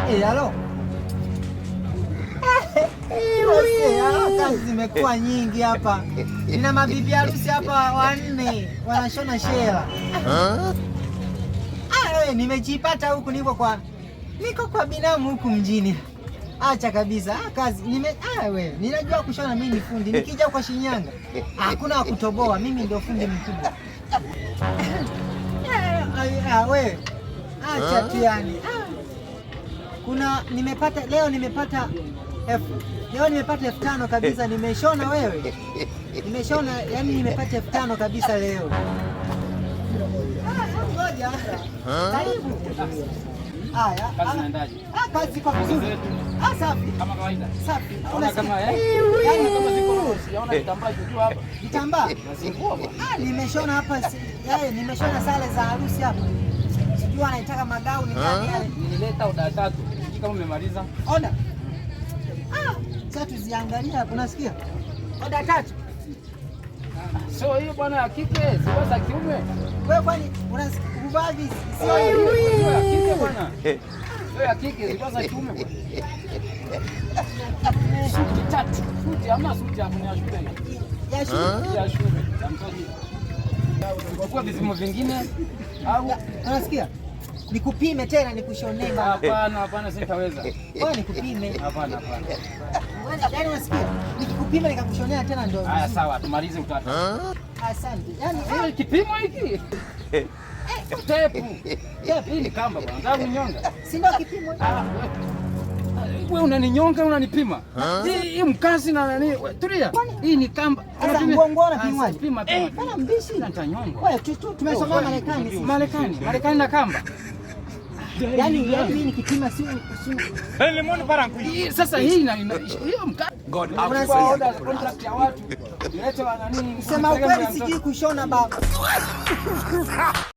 Halo. Kazi zimekuwa nyingi hapa. Nina mabibi harusi hapa wanne wanashona shela. Ah, nimejipata huku, niko kwa binamu huku mjini. Acha kabisa. Ah, kazi nime ah, we, ninajua kushona, mimi ni fundi. Nikija kwa Shinyanga hakuna kutoboa, mimi ndio fundi mkubwa. Ah, we, acha tu yani. Ah. Kuna nimepata leo nimepata elfu leo nimepata 5,000 kabisa, nimeshona wewe. Nimeshona, yani nimepata 5,000 kabisa leo. Ah, ngoja. Karibu. Haya. Kazi inaendaje? Ah, kazi kwa vizuri. Ah, safi. Kama kawaida. Safi. Naona kama eh? Yaani kama ziko sijaona kitambaa juu hapa. Vitambaa? Nazingua bwana. Ah, nimeshona hapa, yaani nimeshona sare za harusi hapa. Sijui wanaitaka magauni gani yale. Nilileta oda tatu. Sijui kama umemaliza. Oda. Ah, sasa tuziangalie hapo, unasikia? Oda tatu. Sio hiyo bwana ya kike, sio za kiume. Wewe kwani unasikia uvavi sio hiyo? Sio ya kike bwana. Sio ya kike, zilikuwa za kiume bwana. Suti tatu. Suti ama suti hapo ni ya shule. Ya shule. Ya shule. Ya mtoto. Kwa vipimo vingine au Unasikia? Nikupime tena nikushonee baba. Hapana, hapana, sitaweza. Wewe nikupime. Hapana, hapana. Yaani unasikia? Nikikupima nikakushonea tena ndio. Haya sawa, tumalize utata. Asante. Yaani Hii kipimo hiki? Tepu. Hii ni kamba bwana. Nataka kuninyonga. Si ndio kipimo? Ah, wewe unaninyonga, unanipima. Hii mkazi na nani? Tulia. Hii ni kamba. Sasa nguo nguo unapimwaje? Pima pima. Bana mbishi. Nitanyongwa. Wewe tumesoma Marekani. Marekani, Marekani na kamba. Yaani mimi nikipima si Hii, sasa hii ina hiyo mkazi. God Unachukua order contract ya watu. Ilete wa nani? Sema ukweli sijui kushona baba.